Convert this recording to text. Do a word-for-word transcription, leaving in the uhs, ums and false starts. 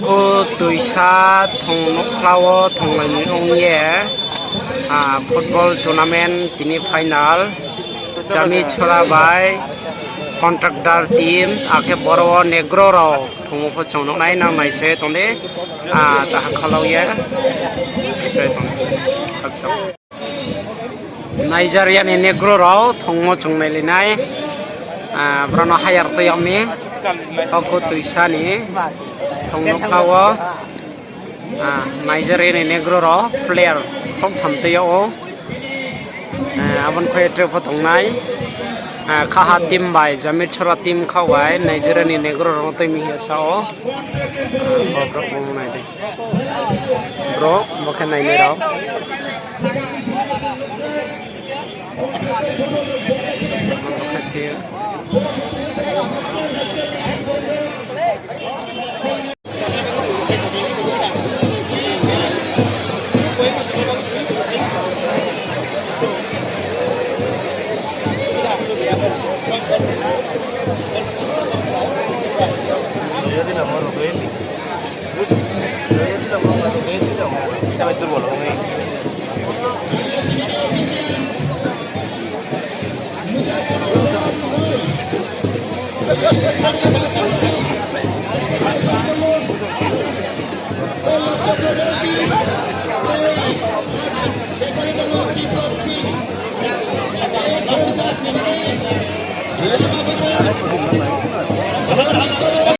Kho toisa thong nouhkhla wo thonglai ni ong ye, ah, football tournament tini final, Jami Chhora bai Contractor team, akhe boro wo Negro rao thongmo pho chung nuh nai, nang nai se tong di, ah, ta ha khalau ye, se tong di. Nigeria ni Negro rao thongmo chung nailai nai. Ah, brao no hire tui yag mi. Tokhu toisa ni thong nouhkhla wo. Ah, Nigeria ni Negro rao player khrouhtham tui yag ou. Ah, abo ni khui ye tre pho tong nai. Ah, khaha team bai, Jami Chhora team khaoh bai, Nigeria ni Negro rao no tui mi hing ye sa ou. Ah, bo brouh bo nai di. Bro, bo khe nainai rao.